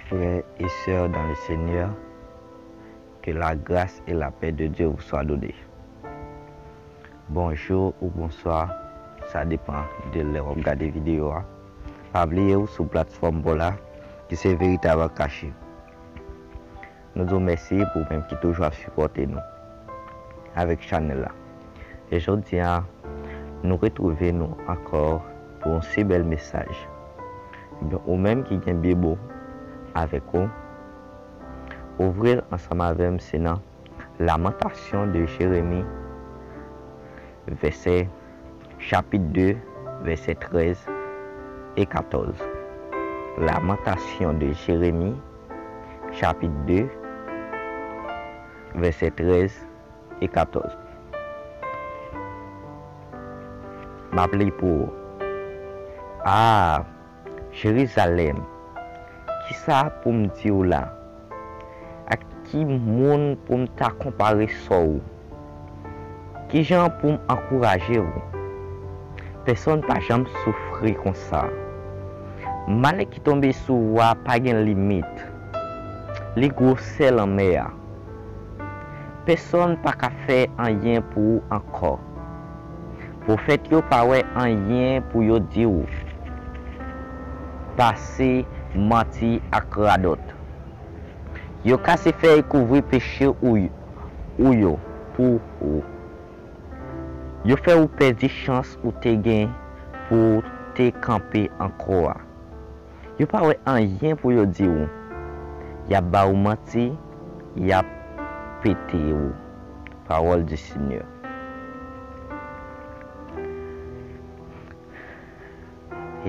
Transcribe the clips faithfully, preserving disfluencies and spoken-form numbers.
Frères et sœurs dans le Seigneur, que la grâce et la paix de Dieu vous soient données. Bonjou ou bonswa, sa depann de lè w ap gade videyo a. Pa bliye w sou platfòm pa w la, ki se Veritab Akachi. Nou di w mèsi pou ou menm ki toujou ap sipòte nou avèk chanèl la. E jodi a, nou retwouve nou ankò pou yon si bèl mesaj. Ebyen, ou menm ki gen Bib ou avèk ou, ouvri l ansanm avè m, se nan Lamentation de Jérémie, vèsè, chapit de, vèsè trèz e katòz. Lamentation de Jérémie, chapit de, vèsè trèz e katòz. M ap li pou ou. A, Jerizalèm, kisa pou m di w la? Ak ki moun pou m ta konpare sò w? Kijan pou m ankouraje w? Pèsonn pa janm soufri konsa. Malè ki tonbe sou ou a pa gen limit. Li gwosè lanmè a. Pèsonn pa ka fè anyen pou ou ankò. Pwofèt yo pa wè anyen pou yo di w, pase manti ak radòt. Yo kase fèy kouvri peche ou, ou yo pou ou. Yo fè ou pèdi chans ou te gen pou w te kanpe ankò a. Yo pa wè anyen pou yo di w. Y ap ba ou manti, y ap pete ou. Pawòl di Senyè.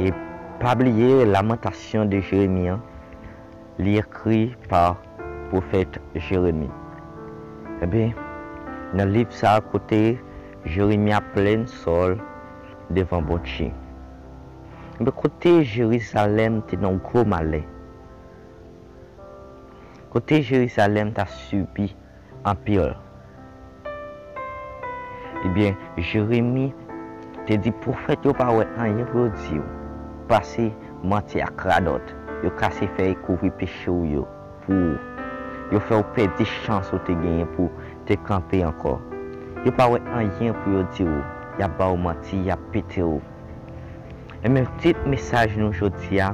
E pa bliye Lamentation de Jérémie an, li ekri pa pwofèt Jeremi. Ebyen, nan liv sa a kote Jeremi ap plenn sò l devan Bondye. Ebyen, kote Jerizalèm te nan gwo malè. Kote Jerizalèm ta sibi anpil. Ebyen, Jeremi te di pwofèt yo pa wè anyen pou yo di w, pase manti ak radòt. Yo kase fèy kouvri peche w yo pou ou. Yo fè w pèdi chans ou te genyen pou w te kanpe ankò. Yo pa wè anyen pou yo di w. Y ap ba w manti, y ap pete w. Ebyen, tit mesaj nou jodi a,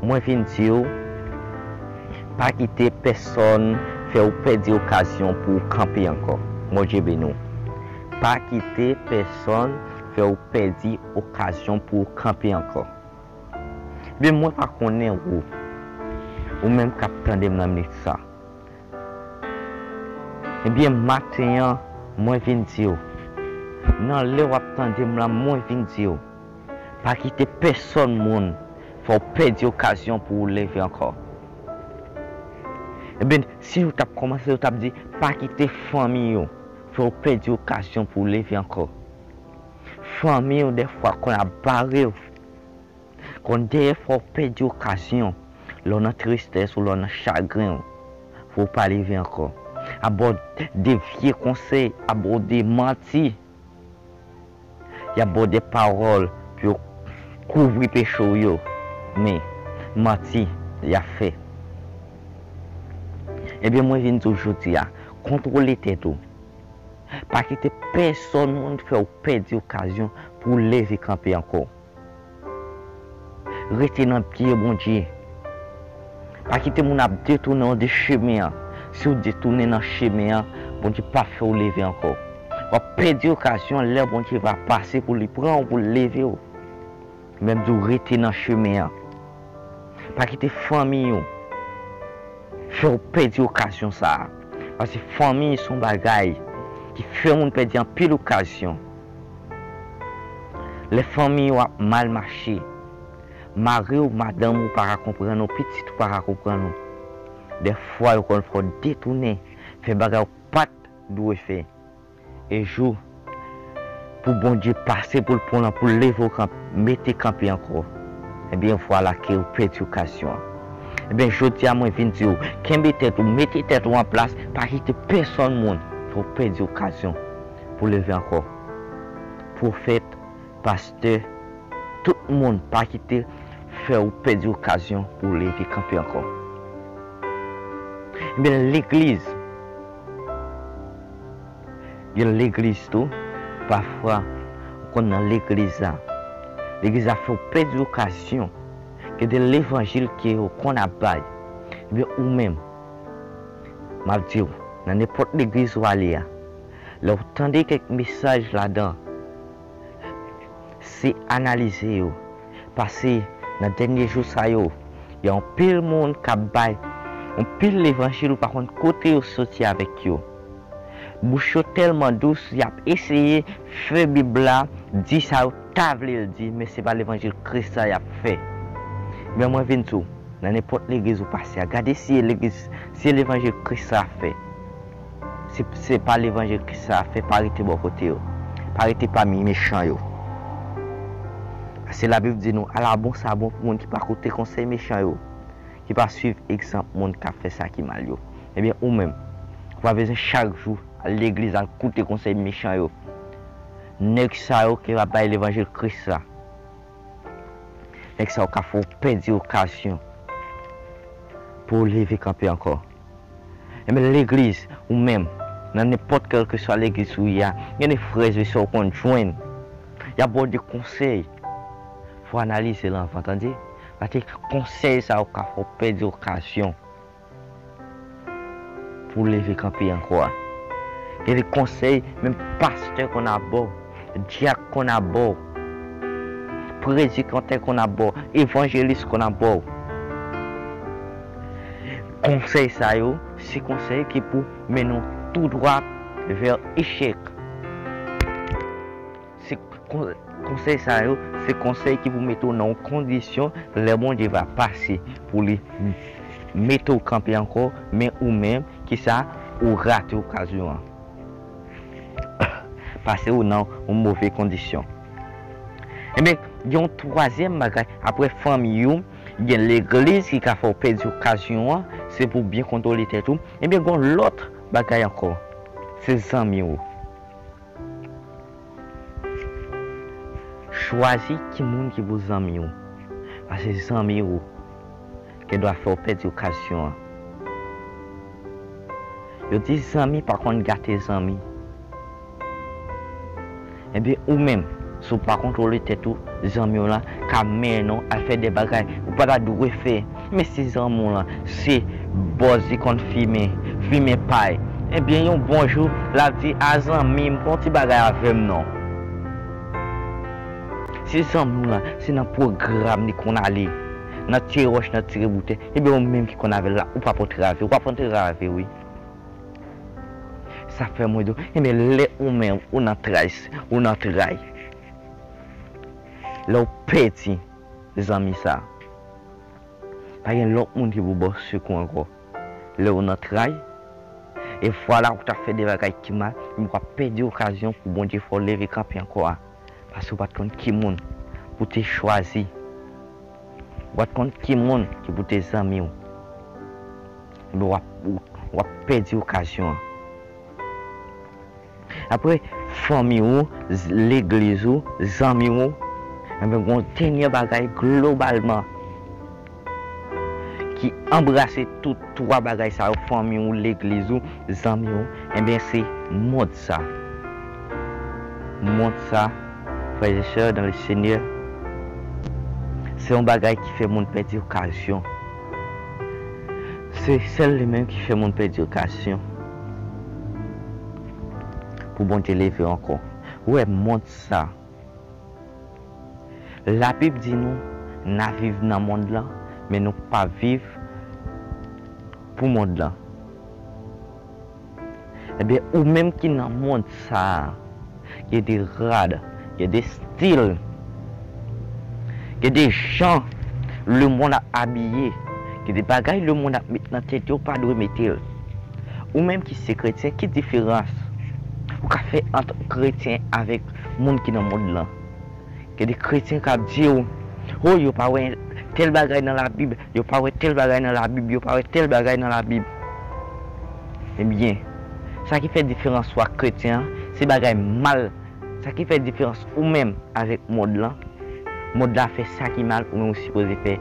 mwen vin di w, pa kite pèsonn fè w pèdi okazyon pou w kanpe ankò. Bondye beni w. Pa kite pèsonn fè w pèdi okazyon pou w kanpe ankò. Ebyen, mwen pa konnen ou, ou menm k ap tande m nan minit sa. Ebyen, maten an, mwen vin di w, nan lè w ap tande m lan, mwen vin di w, pa kite pèsonn moun fè w pèdi okazyon pou w leve ankò. Ebyen, si yo t ap kòmanse, yo t ap di, pa kite fanmi w fè w pèdi okazyon pou w leve ankò. Fanmi w, dèfwa, konn ap bare w. Konn dèyè fè w pèdi okazyon lè w nan tristès ou lè w nan chagren w, pou w pa leve ankò. Ap ba w de vye konsèy, ap ba w de manti. Y ap ba w de pawòl pou yo kouvri peche w yo. Men, manti y ap fè. Ebyen, mwen vin di w jodi a, kontwole tèt ou. Pa kite pèsonn moun fè w pèdi okazyon pou w leve kanpe ankò. Rete nan pye Bondye. Pa kite moun ap detounen w de chemen an. Si w detounen nan chemen an, Bondye p ap fè w leve ankò. W ap pèdi okazyon lè Bondye va pase pou li pran w, pou l leve w. Men m di w rete nan chemen an. Pa kite fanmi w fè w pèdi okazyon sa a. Paske fanmi se yon bagay ki fè moun pèdi anpil okazyon. Lè fanmi w ap mal mache, mari w, madanm ou pa ka konprann ou, pitit ou pa ka konprann ou. Dèfwa, yo konn fè w detounen, fè bagay ou pa t dwe fè. E jou pou Bondye pase pou l pran w lan, pou l leve w kanpe, mete kanpe ankò, ebyen, vwala ke ou pèdi okazyon an. Ebyen, jodi a, mwen vin di w, kenbe tèt ou, mete tèt ou an plas, pa kite pèsonn moun fè w pèdi okazyon pou w leve ankò. Pwofèt, pastè, tout moun pa kite fè w pèdi okazyon pou w leve kanpe ankò. Ebyen, legliz. Gen legliz tou, pafwa, ou konn nan legliz la. Legliz la fè w pèdi okazyon. Gen de levanjil ke yo konn ap bay. Ebyen, ou menm, m ap di w, nan nenpòt legliz ou ale a, lè w tande kèk mesaj ladan, se analize yo. Paske nan dènye jou sa yo, gen anpil moun k ap bay anpil levanjil, ou pa konn kote yo soti avèk yo. Bouch yo tèlman dous, y ap eseye fè Bib la di sa yo ta vle l di, men se pa levanjil Kris la y ap fè. Men mwen vin di w, nan nenpòt legliz ou pase a, gade si e legliz, si e levanjil Kris la fè. Si se pa levanjil Kris la fè, pa rete bò kote yo. Pa rete pami mechan yo. Paske Labib di nou, ala bon sa bon pou moun ki pa koute konsèy mechan yo, ki pa suiv egzanp moun k ap fè sa ki mal yo. Ebyen, ou menm, ou pa bezwen chak jou al legliz, al koute konsèy mechan yo. Nèg sa yo ki ap bay levanjil Kris la. Nèg sa yo ka fè w pèdi okazyon pou w leve kanpe ankò. Ebyen, legliz, ou menm, nan nenpòt kèlkeswa legliz ou ye a, gen de frè e sè w konn jwenn. Y ap ba w de konsèy. Fò w analize l anvan, tande? Paske konsèy sa yo ka fè w pèdi okazyon pou w leve kanpe ankò a. Gen de konsèy, menm pastè konn ap ba w, dyak konn ap ba w, predikatè konn ap ba w, evanjelis konn ap ba w. Konsèy sa yo, se konsèy ki pou mennen w tou dwa vè echèk. Se kon-, konsèy sa yo, se konsèy ki pou mete w nan yon kondisyon lè Bondye va pase pou li mete w kanpe ankò, men ou menm, kisa, ou rate okazyon an. Pase w nan yon move kondisyon. Ebyen, gen yon twazyèm bagay, apre fanmi w, gen legliz ki ka fè w pèdi okazyon an, se pou w byen kontwole tèt ou. Ebyen, gen yon lòt bagay ankò, se zanmi w. Chwazi ki moun ki pou zanmi w. Paske zanmi w gen dwa fè w pèdi okazyon an. Yo di zanmi pa konn gate zanmi. Ebyen, ou menm, si w pa kontwole tèt ou, zanmi w lan ka mennen w al fè de bagay ou pa ta dwe fè. Men si zanmi w lan se bòz, li konn fimen, fimen pay, ebyen, yon bon jou, l ap di, "A zanmi m, fè yon ti bagay avè m non." Si zanmi w lan se nan pwogram li konn ale, nan tire wòch, nan tire boutèy, ebyen, ou menm ki konn avè l la, ou p ap antrave, ou p ap antrave, wi. Sa fè mwen di w, ebyen, lè ou menm, ou nan tray, ou nan tray. Lè w pèdi zanmi sa, pa gen lòt moun ki pou ba w sekou ankò. Lè w nan tray, e vwala ou ta fè de bagay ki mal, men w ap pèdi okazyon pou Bondye fè w leve kanpe ankò a. Paske w pa t konn ki moun pou te chwazi. W pa t konn ki moun ki pou te zanmi w. Ebyen, w ap, w ap pèdi okazyon an. Apre, fanmi w, z-, legliz ou, zanmi w, ebyen, gen yon dènye bagay globalman ki anbrase tout twa bagay sa yo, fanmi w, legliz ou, zanmi w, ebyen, se mond sa. Mond sa, frè e sè dan le Senyè, se yon bagay ki fè moun pèdi okazyon. Se sèl li menm ki fè moun pèdi okazyon pou Bondye leve ankò. Ou wè mond sa. Labib di nou, n a viv nan mond lan, men nou pa viv pou mond lan. Ebyen, ou menm ki nan mond sa a, gen de rad, gen de stil, gen de jan lemonn ap abiye, gen de bagay lemonn ap met nan tèt yo, ou pa dwe mete l. Ou menm ki se kretyen, ki diferans ou ka fè ant kretyen avèk moun ki nan mond lan? Gen de kretyen k ap di w, "O, yo pa wè tèl bagay nan Labib, yo pa wè tèl bagay nan Labib, yo pa wè tèl bagay nan Labib." Ebyen, sa ki fè diferans ou ak kretyen an, se bagay mal. Sa ki fè diferans ou menm avèk mond lan, mond la fè sa ki mal, ou menm ou sipoze fè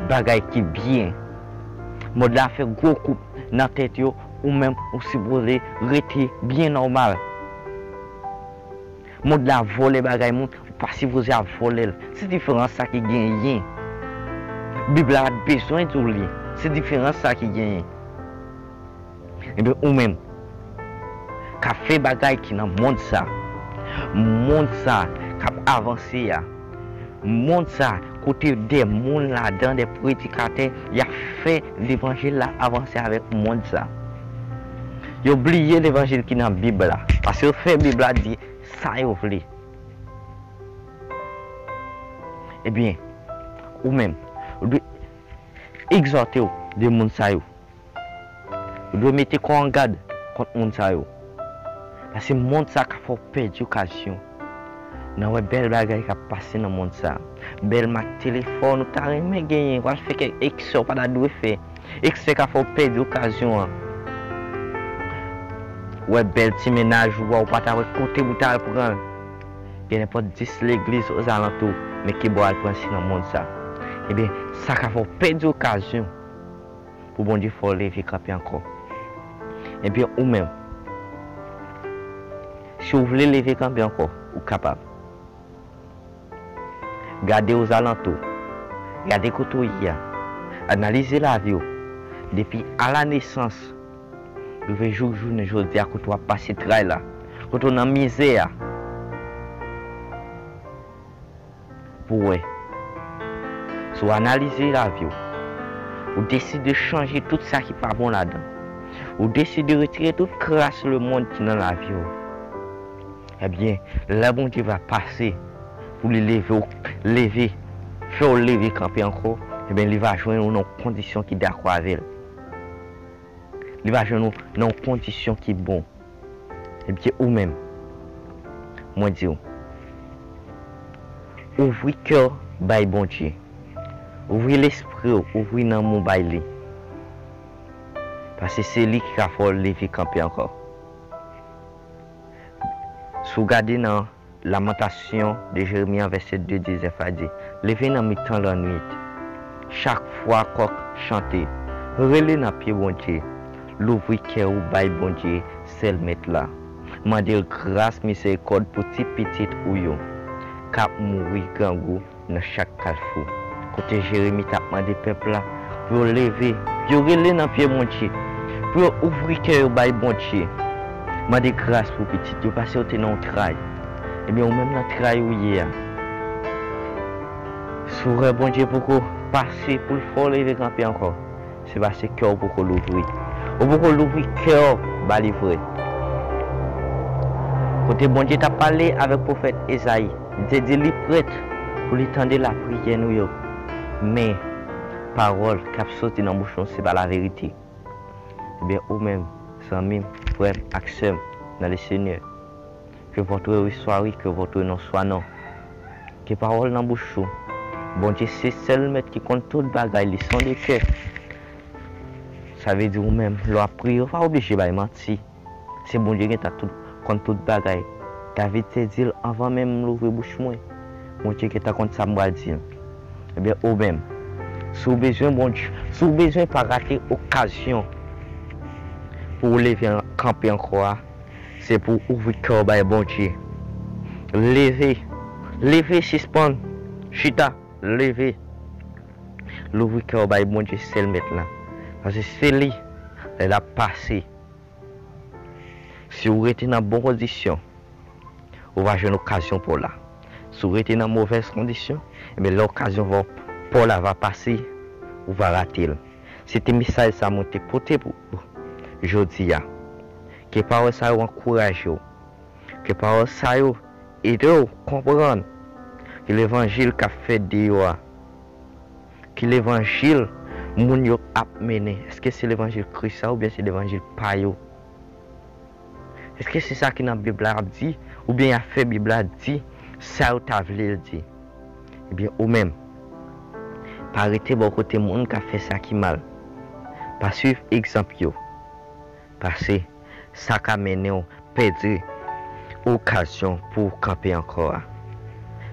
bagay ki byen. Mond la fè gwo koup, nan tèt yo, ou menm ou sipoze rete byen nòmal. Mond la vòlè bagay moun, ou pa sipoze ap vòlè l. Se diferans sa ki genyen. Bib la bezwen di w li. Se diferans sa ki genyen. Ebyen, ou menm, k ap fè bagay ki nan mond sa, mond sa k ap avanse a, mond sa kote de moun ladan, de predikatè, y ap fè levanjil la avanse avèk mond sa. Yo bliye levanjil ki nan Bib la, paske yo fè Bib la di sa yo vle. Ebyen, ou menm, ou dwe egzòte w de moun sa yo. Ou dwe mete kò w an gad kont moun sa yo. Paske mond sa ka fè w pèdi okazyon. Nan wè bèl bagay k ap pase nan mond sa. Bèl mak telefòn ou ta renmen genyen, w al fè kèk eksè w pa ta dwe fè. Eksè ka fè w pèdi okazyon an. Wè bèl ti mennaj ou a, ou pa ta wè kote pou ta al pran l. Gen nenpòt dis legliz ozalantou, men ki bò al pran si nan mond sa. Ebyen, sa ka fè w pèdi okazyon pou Bondye fè w leve kanpe ankò. Ebyen, ou menm, si w vle leve kanpe ankò, ou kapab. Gade ozalantou w, gade kote w ye a, analize lavi w, depi a la nesans, rive jouk jounen jodi a, kote w ap pase tray la, kote w nan mizè a. Pou wè. Si w analize lavi w, ou deside chanje tout sa ki pa bon ladan, ou deside retire tout kras lemonn ki nan lavi w, ebyen, lè Bondye va pase pou li leve w, leve, fè w leve kanpe ankò, ebyen, li va jwenn ou nan yon kondisyon ki dakò avè l. Li va jwenn ou nan yon kondisyon ki bon. Ebyen, ou menm, mwen di w, ouvri kè w bay Bondye. Ouvri lespri w, ouvri nanm ou bay li. Paske se li ki ka fè w leve kanpe ankò. Si w gade nan Lamantasyon de Jeremi an, vèsè de, diznèf la di, leve nan mitan lannwit, chak fwa kòk chante, rele nan pye Bondye, louvri kè ou bay Bondye, sèl Mèt la. Mande l gras, mizerikòd pou ti pitit ou yo, k ap mouri grangou nan chak kalfou. Kote Jeremi t ap mande pèp la pou yo leve, pou yo rele nan pye Bondye, pou yo ouvri kè yo bay Bondye. Mande gras pou pitit yo, paske yo te nan yon tray. Ebyen, ou menm nan tray ou ye a, si w wè Bondye poko pase pou l fè w leve kanpe ankò, se paske kè w poko louvri. Ou poko louvri kè w ba li vre. Kote Bondye t ap pale avèk pwofèt Ezayi, li te di li prèt pou li tande lapriyè nou yo. Men, pawòl k ap soti nan bouch nou, se pa laverite. Ebyen, ou menm, zanmi m, frè m ak sè m nan le Senyè, que votre oui soit oui, que votre non soit non. Ke pawòl nan bouch ou. Bondye se sèl Mèt ki konn tout bagay, li sonde kè. Sa vle di ou menm, lè w ap priye, ou pa oblije bay manti. Se Bondye gentan tout, konn tout bagay. David te di l, anvan menm m louvri bouch mwen, Bondye gentan konn sa m pral di l. Ebyen, ou menm, si w bezwen Bondye, si w bezwen pa rate okazyon pou w leve an, kanpe ankò a, se pou w ouvri kè w bay Bondye. Leve, leve, sispann chita, leve. Louvri kè w bay Bondye, sèl Mèt la. Paske se li, lè l ap pase. Si w rete nan bon kondisyon, ou va jwenn okazyon pa w la. Si w rete nan movèz kondisyon, ebyen, lè okazyon pa w la va pase, ou va rate l. Se te mesaj sa mwen te pote pou ou jodi a. Ke pawòl sa yo ankouraje w. Ke pawòl sa yo ede w konprann ke levanjil k ap fèt deyò a, ke levanjil moun yo ap mennen, èske se levanjil Kris la oubyen se levanjil pa yo? Èske se sa ki nan Bib la ap di, oubyen y ap fè Bib la di sa yo ta vle l di? Ebyen, ou menm, pa rete bò kote moun k ap fè sa ki mal. Pa swiv egzanp yo. Paske sa ka mennen w pèdi okazyon pou w kanpe ankò a.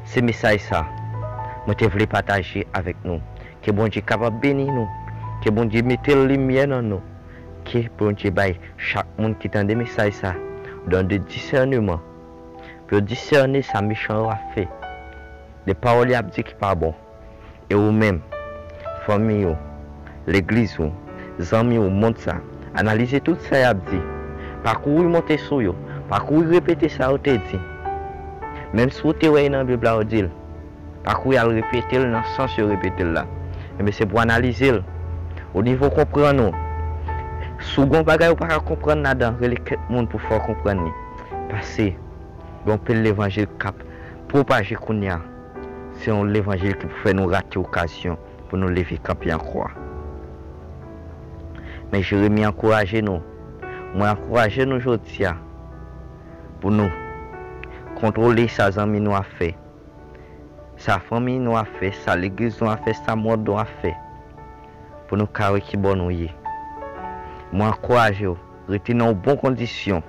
Se mesaj sa mwen te vle pataje avèk nou. Ke Bondye kapab beni nou. Ke Bondye mete limyè nan nou. ke Bondye bay chak moun ki tande mesaj sa, don de disèneman, pou yo disène sa mechan yo ap fè, de pawòl y ap di ki pa bon. E ou menm, fanmi w, legliz ou, zanmi w, mond sa, analize tout sa y ap di. Pa kouri monte sou yo, pa kouri repete sa yo te di. Menm si w te wè nan Bib la, yo di l, pa kouri al repete l nan sans yo repete l la. Ebyen, se pou analize l. O nivo konprann ou, si w gen yon bagay ou pa ka konprann ladan, rele kèk moun pou fè w konprann li. Paske, gen anpil levanjil k ap pwopaje kounye a. Se yon levanjil ki pou fè nou rate okazyon pou nou leve kanpe ankò a. Men Jeremi ankouraje nou. Mwen ankouraje nou jodi a pou nou kontwole sa zanmi nou ap fè, sa fanmi nou ap fè, sa legliz nou ap fè, sa mond nou ap fè, pou nou ka wè ki bò nou ye. Mwen ankouraje w, rete nan yon bon kondisyon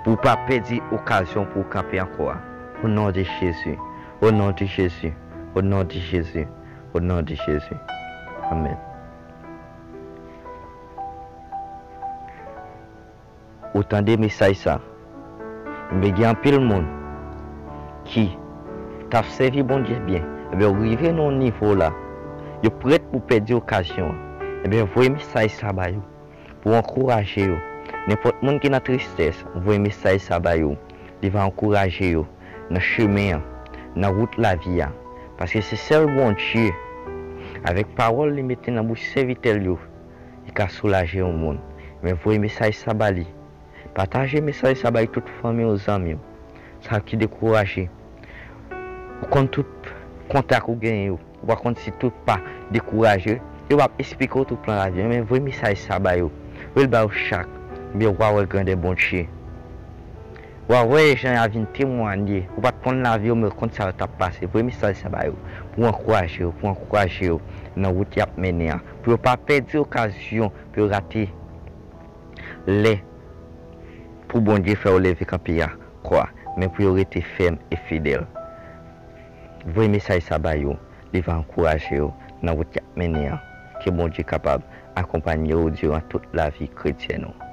pou w pa pèdi okazyon pou w kanpe ankò a. O non de Jezi, o non de Jezi, o non de Jezi, o non de Jezi. Amèn. Ou tande mesaj sa? Men gen anpil moun ki t ap sèvi Bondye byen, ebyen, yo rive nan yon nivo la, yo prèt pou pèdi okazyon an. Ebyen, voye mesaj sa ba yo pou ankouraje yo. Nenpòt moun ki nan tristès, voye mesaj sa ba yo. Li va ankouraje yo nan chemen an, nan wout lavi a. Paske se sèl Bondye, avèk pawòl li mete nan bouch sèvitè l yo, li ka soulaje yon moun. Men voye mesaj sa ba li. Pataje mesaj sa bay tout fanmi w, zanmi w. Sa ki dekouraje. Ou konn tout kontak ou genyen yo. Ou pa konn si tout pa dekouraje. Yo p ap esplike w tout plan lavi yo, men voye mesaj sa ba yo. Voye l ba yo chak. Ebyen, w a wè grandè Bondye. W a wè jan y a vin temwanye. Ou pa t konn lavi yo, men w konn sa yo t ap pase. Voye mesaj sa ba yo. Pou w ankouraje yo, pou w ankouraje yo nan wout y ap mennen an. Pou yo pa pèdi okazyon, pou yo rate lè pou Bondye fè yo leve kanpe a kwa, men pou yo rete fèm e fidèl. Voye mesaj sa ba yo, li va ankouraje yo nan wout y ap mennen an. Ke Bondye kapab akonpanye w diran tout lavi kretyèn ou.